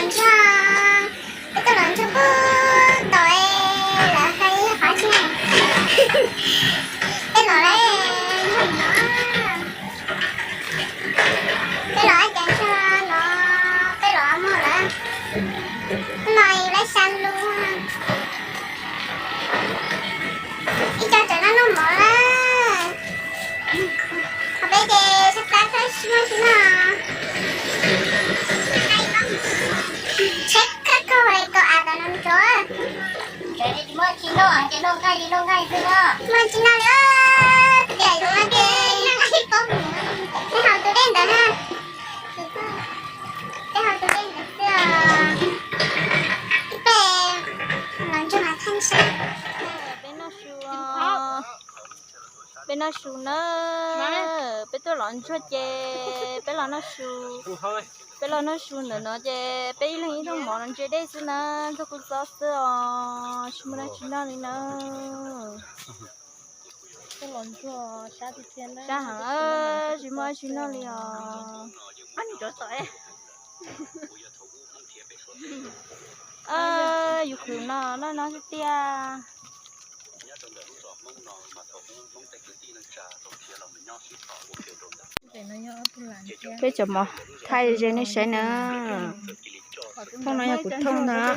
Ntsuag, peb tuaj los ntsuag puag tod, lawv hais qhov tsis, peb los lawm, peb los cas ntsuag no, peb los muag lawm, no lawv xya lub, ib co tseem noj noj mov lawm. Ho peb ces sab plab kawg, tsis muaj tsis noj. Tsheb kawg kawg li, kaum av tom no ntsuag. Muaj tsis noj li, tias yus no ces noj nqaij pob, nej haus tus dej ntawd na. Peb haus tus dej ntawd xwb. Peb los ntsuag mas thaij saib. Peb noj su, peb noj su na, peb tuaj los ntsuag ces peb los noj su. Peb los noj su ntawm no ces peb ib leeg ib rooj mov no ntse dej xwb na, ntxuag kua txob xwb os, tsis muaj dab tsi noj li na. Sab heev, tsis muaj dab tsi noj li os. Yus qhwv no noj no xwb tiag. Peb cov mov thaij ze nej saib na. Thooj no yog kuv thooj ntag.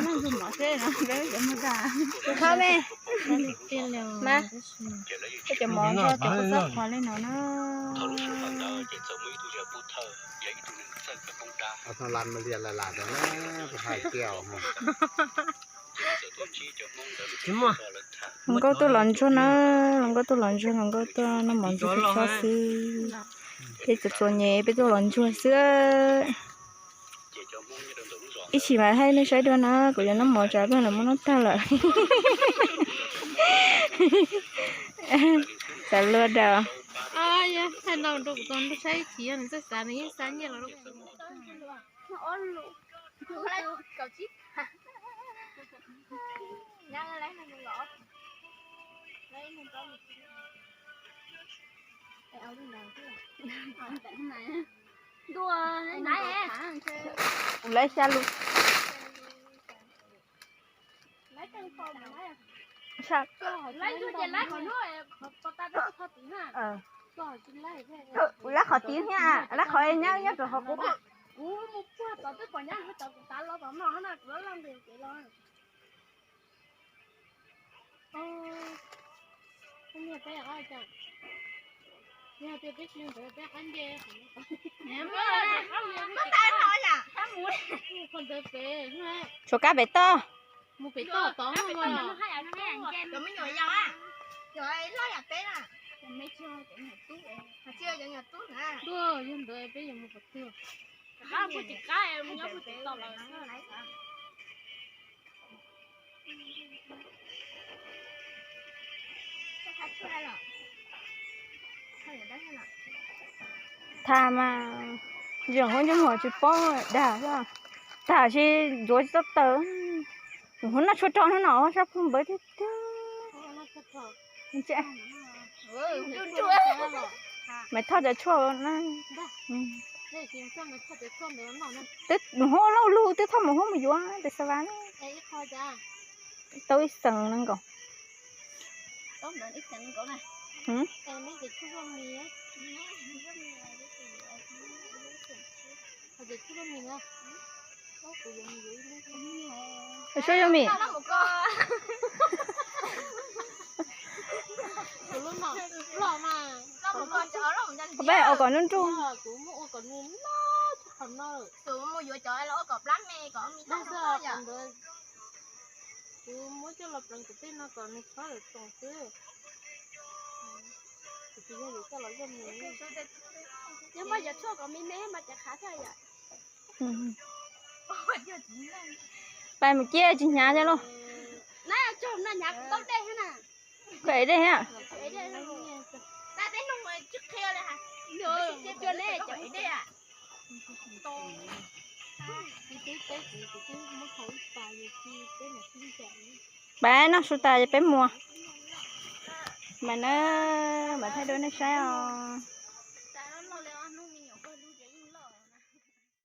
Peb cov mov nrog cov kua txob qhuav li no na. Hluas nkauj tuaj los ntsuag na, hluas nkauj tuaj los ntsuag, hluas nkauj tuaj noj mov ntxuag kua txob xwb. Peb txom txom nyem peb tuaj los ntsuag xwb. Ib chim mas thaij nej saib dua na, kuv yuav noj mov tsam luag lawv muab noj tag lawm. Tsam luag daws. Thaij no rau kuv tus nraug saib ib chim, nws txawj xav, nws yeej xa nyiaj los rau kuv. Kuv lawv xya lus. Kuv lawv qhov tid thiab, lawv qhov nyob nyob rau hauv kuv. Tshuav kab pem toj. Tham mas, zeem huab ntsej muag tsis paub dag, tham tsis ntxuav tsis tau taws. Huab noj tshuaj rau hnub no sab pug npawv tiag tiag. Mas thauj cov tshuaj na. Mus huab lauj lug twb thauj mus huab mus yuav tes xav vas na. Tau ib xees nees nkaum. Suab yuav mis. Peb ua kom nruj nruj. Kuv muab coj los pleev kuv tej no kom nws txhob lawm tsoom xwb. Kuv tsis yog yuav coj los zoj mus. Yog mas yog tshuaj kom me me mas cov qhav thiaj yom. Pais mus ciaj tsis hnyav thiab lauj. Koj ev dej thiab. Pais noj su tas peb mus. Mas na, mas thaij dua nej saib os.